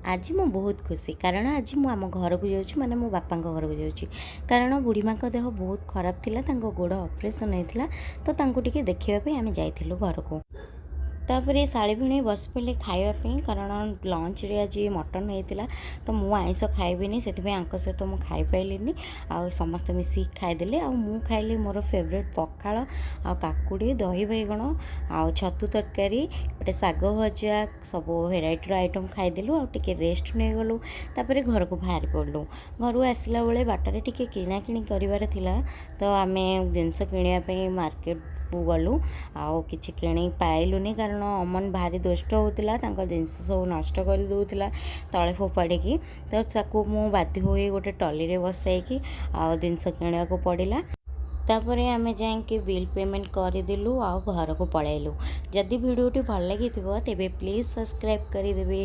ଆଜି ମୁଁ ବହୁତ ଖୁସି, କାରଣ ଆଜି ମୁଁ ଆମ ଘରକୁ ଯାଉଛି, ମାନେ ମୋ ବାପାଙ୍କ ଘରକୁ ଯାଉଛି। କାରଣ ବୁଢ଼ୀ ମାଙ୍କ ଦେହ ବହୁତ ଖରାପ ଥିଲା, ତାଙ୍କ ଗୋଡ଼ ଅପରେସନ୍ ହେଇଥିଲା, ତ ତାଙ୍କୁ ଟିକେ ଦେଖିବା ପାଇଁ ଆମେ ଯାଇଥିଲୁ ଘରକୁ। ତାପରେ ଶାଳୀ ଭିଣେଇ ବସି ପଡ଼ିଲେ ଖାଇବା ପାଇଁ, କାରଣ ଲଞ୍ଚରେ ଆଜି ମଟନ୍ ହେଇଥିଲା। ତ ମୁଁ ଆଇଁଷ ଖାଇବିନି, ସେଥିପାଇଁ ୟାଙ୍କ ସହିତ ମୁଁ ଖାଇପାରିଲିନି। ଆଉ ସମସ୍ତେ ମିଶିକି ଖାଇଦେଲେ। ଆଉ ମୁଁ ଖାଇଲି ମୋର ଫେଭରେଟ୍ ପଖାଳ ଆଉ କାକୁଡ଼ି, ଦହି ବାଇଗଣ ଆଉ ଛତୁ ତରକାରୀ, ଗୋଟେ ଶାଗ ଭଜା, ସବୁ ଭେରାଇଟିର ଆଇଟମ୍ ଖାଇଦେଲୁ। ଆଉ ଟିକେ ରେଷ୍ଟ ନେଇଗଲୁ। ତାପରେ ଘରକୁ ବାହାରି ପଡ଼ିଲୁ। ଘରୁ ଆସିଲା ବେଳେ ବାଟରେ ଟିକେ କିଣାକିଣି କରିବାର ଥିଲା, ତ ଆମେ ଜିନିଷ କିଣିବା ପାଇଁ ମାର୍କେଟକୁ ଗଲୁ। ଆଉ କିଛି କିଣି ପାଇଲୁନି, କାରଣ ଅମନ ଭାରି ଦୁଷ୍ଟ ହେଉଥିଲା, ତାଙ୍କ ଜିନିଷ ସବୁ ନଷ୍ଟ କରିଦେଉଥିଲା ତଳେ ଫୋପାଡ଼ିକି। ତ ତାକୁ ମୁଁ ବାଧ୍ୟ ହୋଇ ଗୋଟେ ଟ୍ରଲିରେ ବସାଇକି ଆଉ ଜିନିଷ କିଣିବାକୁ ପଡ଼ିଲା। ତାପରେ ଆମେ ଯାଇକି ବିଲ୍ ପେମେଣ୍ଟ କରିଦେଲୁ ଆଉ ଘରକୁ ପଳାଇଲୁ। ଯଦି ଭିଡ଼ିଓଟି ଭଲ ଲାଗିଥିବ, ତେବେ ପ୍ଲିଜ୍ ସବସ୍କ୍ରାଇବ୍ କରିଦେବେ।